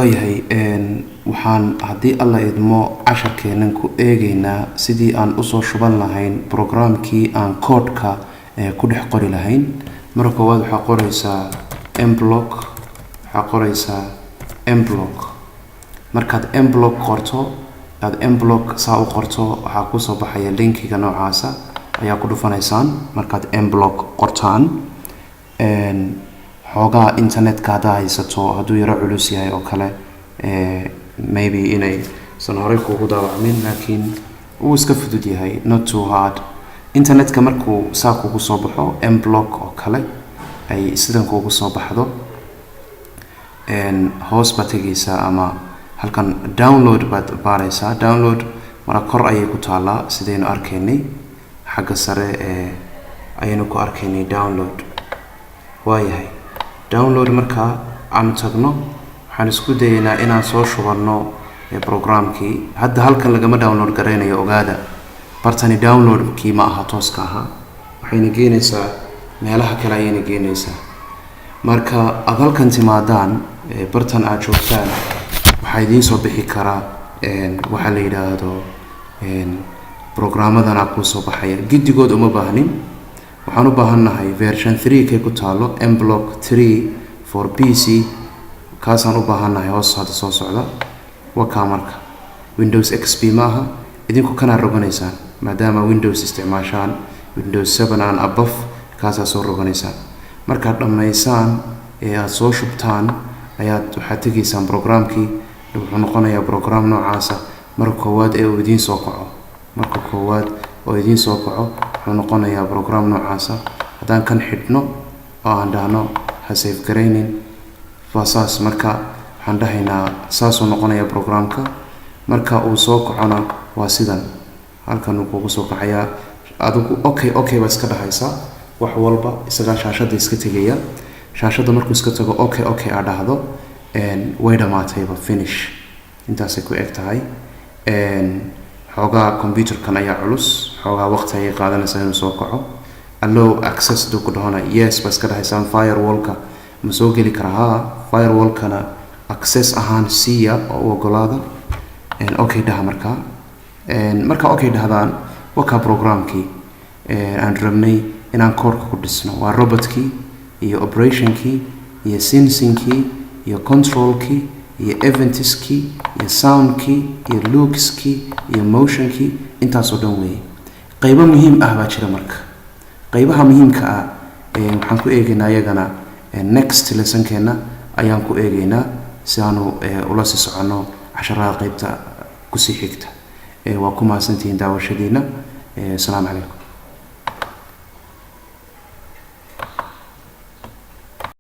Waayahay, waxaan haddii Alla idmo casharkeennan ku eegaynaa sidii aan usoo shuban lahayn programkii aan koodhka ku dhex qori lahayn. Marka koowaad waxaa qoraysaa mBlock, waxaa qoraysaa mBlock. Markaad mBlock qorto, aad mBlock saa u qorto, waxaa kusoo baxaya linkiga noocaasa ayaa ku dhufanaysaan. Markaad mBlock qortaan, xoogaa internetka haddaa haysato hadduu yaro culus yahay oo kale, maybe inay san horey kuugu daawacmin, laakiin wuu iska fudud yahay, not too hard. Internetka markuu saa kugu soo baxo, mBlock oo kale ay sidan kuugu soo baxdo, hoos baad tegaysaa ama halkan download baad baaraysaa. Download mara kor ayay ku taallaa, sidaynu arkaynay xagga sare ee ayaynu ku arkaynay download. Waayahay, download markaa aanu tagno, waxaan isku dayaynaa inaan soo shubanno programkii. Hadda halkan lagama download garaynayo, ogaada, bartani downloadkii ma aha tooska ahaa, waxayna geenaysaa meelaha kale ayayna geenaysaa. Marka aada halkan timaadaan, bartan aada joogtaan, waxaa idiin soo bixi karaa waxaa la yidhaahdo programmadana kuu soo baxaya. Giddigood uma baahnin, waxaan u baahannahay version 3 kay ku taalo, mBlock 3 for PC, kaasaan u baahannahay. Hoos hadda soo socda wakaa. Marka Windows XP ma aha, idinku kanaa roganaysaan maadaama Windows isticmaashaan, Windows 7 and above, kaasaa soo roganaysaan. Markaad dhammaysaan ee aada soo shubtaan ayaad waxaad tegaysaan programkii. Wuxuu noqonayaa program noocaasa marka koowaad ee uu idiin soo kaco. Marka koowaad oo idiin soo kaco wuxuu noqonayaa program noocaasa. Haddaan kan xidhno oo aan dhahno ha save garaynin, waa saas. Marka waxaan dhahaynaa saasuu noqonayaa programka. Marka uu soo kacona waa sidan, halkan uu kugu soo kacayaa. Adigu okay baa iska dhahaysaa wax walba, isagaa shaashadda iska tegaya. Shaashadda markuu iska tago, okay aa dhahdo, way dhammaatayba, finish, intaasay ku eg tahay. Xoogaa computerkan ayaa culus, xoogaa waqti ayay qaadanaysaa inuu soo kaco. Allow access duu ku dhahona, yes baa iska dhahaysaan. Firewallka ma soo geli karaa? Haa, firewallkana access ahaan siiya oo u ogolaada. Okay dhaha. Markaa okay dhahdaan, wakaa programkii aan rabnay inaan koorka ku dhisno. Waa robotkii iyo operationkii iyo sensingkii iyo controlkii iyo eventskii iyo soundkii iyo lookskii iyo motionkii, intaasoo dhan weeye. Qaybo muhiim ah baa jira. Marka qaybaha muhiimka ah waxaan ku eegaynaa iyagana next lessonkeena ayaan ku eegaynaa, si aanu ula sii soconno casharada qaybta kusii xigta. Waa ku mahadsantihiin daawashadiina. Asalaamu calaykum.